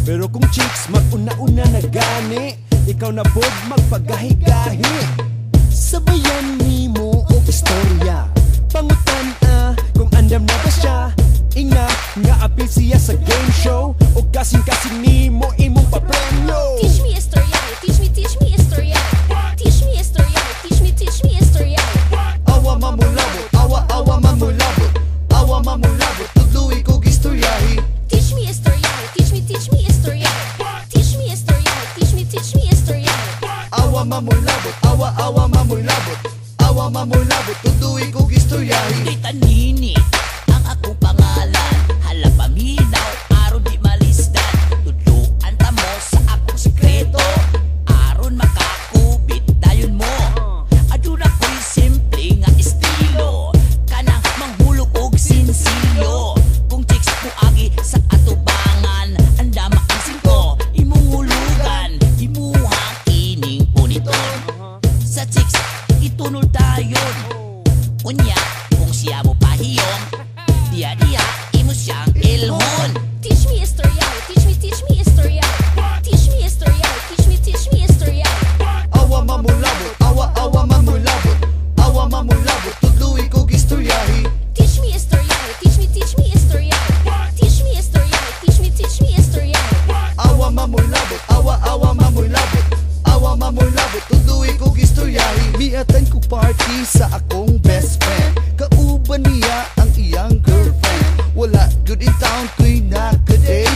Pero kung chicks mag-una-una na gani, ikaw na pod magpagahi-gahi. Sabayan nimo og istorya. Pangutan-a kung andam na ba siya. Ingna nga apil siya sa game show o kasing-kasing nimo imong papremyo. Teach me istorya, teach me istorya. Teach me istorya, teach me istorya. Awa mamulabot, awa awa mamulabot. Awa mamulabot, tudloi kog istoryahi. Teach me istorya, teach me istorya. Teach me istorya, teach me istorya. Awa mamulabot, awa awa mamulabot. Awa mamulabot, tudloi kog istoryahi. Kay Tanini ang akong pangalan. Hala, paminaw aron di malisdan. Tudloan ta mo sa akong sekreto aron makakubit dayon mo. Aduna ko'y simple nga estilo, kanang manghulog og sinsilyo. Kung chicks agi sa atubangan, andama ang singko imong hulugan. Imuhang ining puniton, sa chicks itunol dayon. Unya, kung siya mo pahiyom, diya diya imo siyang ilhon. Teach me istorya, teach me istorya. Teach me istorya, teach me istorya. Awa mamulabot, awa awa mamulabot. Awa mamulabot, tudloi kog istoryahi. Teach me istorya, teach me istorya. Teach me istorya, teach me istorya. Awa mamulabot, awa awa mamulabot. Awa mamulabot, tudloi kog istoryahi. Mi-attend kog party sa akong best friend. Kauban niya ang iyang girlfriend. Wala good in town ko'y nakadate,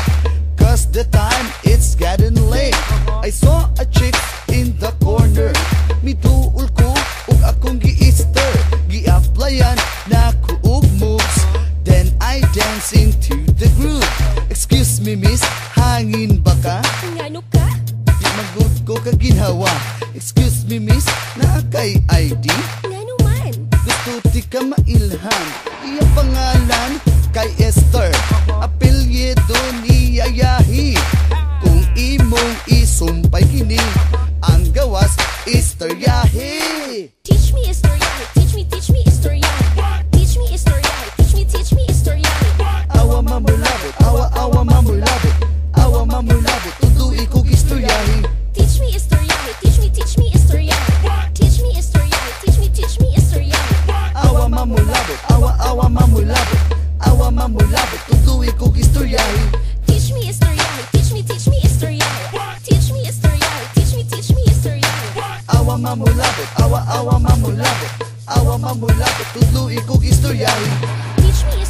'cause the time it's getting late. I saw a chick in the corner. Miduol ko ug akong gi-Easter. Gi-applyan na ko og moves. Then I dance into the groove. "Excuse me, miss, hangin ba ka?" Ngano ka? Di magud ko kaginhawa. "Excuse me, miss, naa kay ID?" Ngano man? Gusto ti ka mailhan. Iyang pangalan kay Esther. Apelyido niya Yahi. Kung imong isumpay kini, ang gawas istoryahi. Teach me istorya, teach me istorya. Teach me istorya, teach me istorya. Awa mamulabot, awa awa mamulabot. Awa mamulabot, tudloi kog istoryahi. Teach me istorya, teach me istorya. Teach me istorya, teach me istorya. Awa mamulabot, awa awa mamulabot. Awa mamulabot, tudloi kog istoryahi. Teach me istorya, teach me istorya. Teach me istorya, teach me istorya. Awa mamulabot, awa awa mamulabot. Awa mamulabot, tudloi kog istoryahi. Teach me